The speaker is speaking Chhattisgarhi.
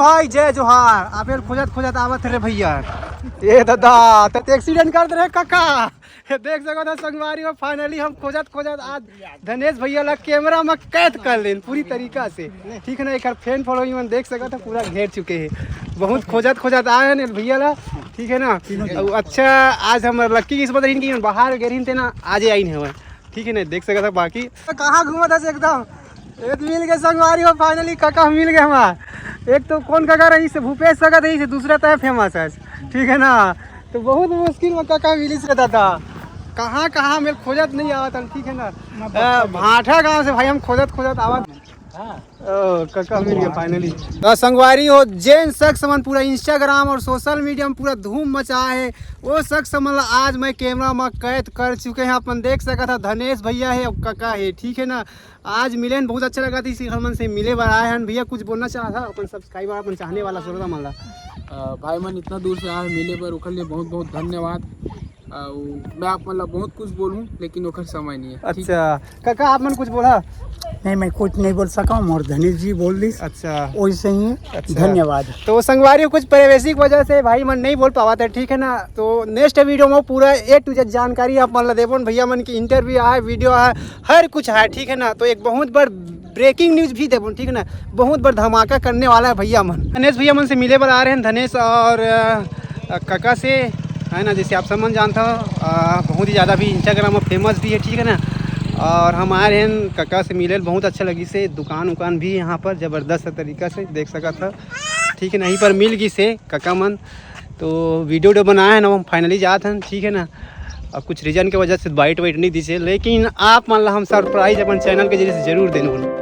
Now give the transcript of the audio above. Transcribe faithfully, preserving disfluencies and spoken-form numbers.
भाई जय जोहार। आप एला खोजत खोजत आवत रे भैया। ए दादा, त एक्सीडेंट कर दे रे काका। ये देख सकत हो संगवारी हो, finally हम खोजत खोजत आज धनेश भैया ला कैमरा में कैद कर लेन पूरी तरीका से। ठीक है ना, एकर फैन फॉलोइंग मन देख सकत हो पूरा घेर चुके हैं। बहुत खोजत खोजत आए हैं भैया ला, ठीक है ना। अब अच्छा, आज हमर लक्की किस्मत रहिन कि बाहर गे रहिन ते ना, आज आइन हवय। ठीक है ना, देख सकत हो बाकी कहाँ घूमत हस एकदम। एक मिल गए संगवारी हो, finally काका मिल गए हमार। एक तो कौन काका रहिस, भूपेश काका रहिस, दूसरा तय फेमस है, ठीक है ना। तो बहुत मुश्किल में काका मिलिस रे दादा। कहाँ कहाँ में खोजत नहीं आवत हन, ठीक है ना। अ, भाठा गांव से भाई हम खोजत खोजत आवत। ओ, काका मिल गए finally। तो संगवारी हो, जेन शख्स मन पूरा Instagram और सोशल मीडिया में पूरा धूम मचाए है, वो शख्स मन ला आज मैं कैमरा में कैद कर चुके हैं। अपन देख सकत हो धनेश भैया है और काका है, ठीक है ना। आज मिले हन, बहुत अच्छा लगा था, इसी हमन से मिले बर आए हन। भैया कुछ बोलना चाहत हा अपन सब्सक्राइबर, अपन चाहने वाला श्रोता मन ला? अ, भाई मन इतना दूर से आए मिले बर, ओकर लिए बहुत बहुत धन्यवाद। अउ मैं आप मन ला बहुत कुछ बोलूं, लेकिन ओकर समय नहीं है। ठीक? अच्छा काका, आप मन कुछ बोला? नहीं, मैं कुछ नहीं बोल सका हूँ, मोर धनेश जी बोल दिस। अच्छा। वैसे ही है। अच्छा। धन्यवाद। तो संगवारी कुछ प्राइवेसी की वजह से भाई मन नहीं बोल पावत है, ठीक है ना। तो नेक्स्ट वीडियो में पूरा A to Z जानकारी आप मन ला देबो न। भैया मन की इंटरव्यू आए, वीडियो आए, हर कुछ आए, ठीक है ना। तो एक बहुत बड़ ब्रेकिंग न्यूज भी देबो न, ठीक है ना। बहुत बड़ धमाका करने वाला है भैया मन। धनेश भैया मन से मिले बर आ रहे हैं, धनेश और अ, काका से, है ना, जैसे आप सब मन जानता हो, अ, बहुत ही ज़्यादा भी Instagram में फेमस भी है, ठीक है ना। और हम आ रहे हैं काका से मिले, बहुत अच्छा लगी से। दुकान उकान भी यहाँ पर ज़बरदस्त तरीका से देख सकत हो, ठीक है ना। यहीं पर मिल गई से काका मन, तो वीडियो वीडियो बनाए हैं ना, हम finally जात हैं, ठीक है ना। अब कुछ रीजन के वजह से बाइट वाइट नहीं दी से, लेकिन आप मन ला हम सरप्राइज अपन चैनल के जरिए से जरूर देने वाले।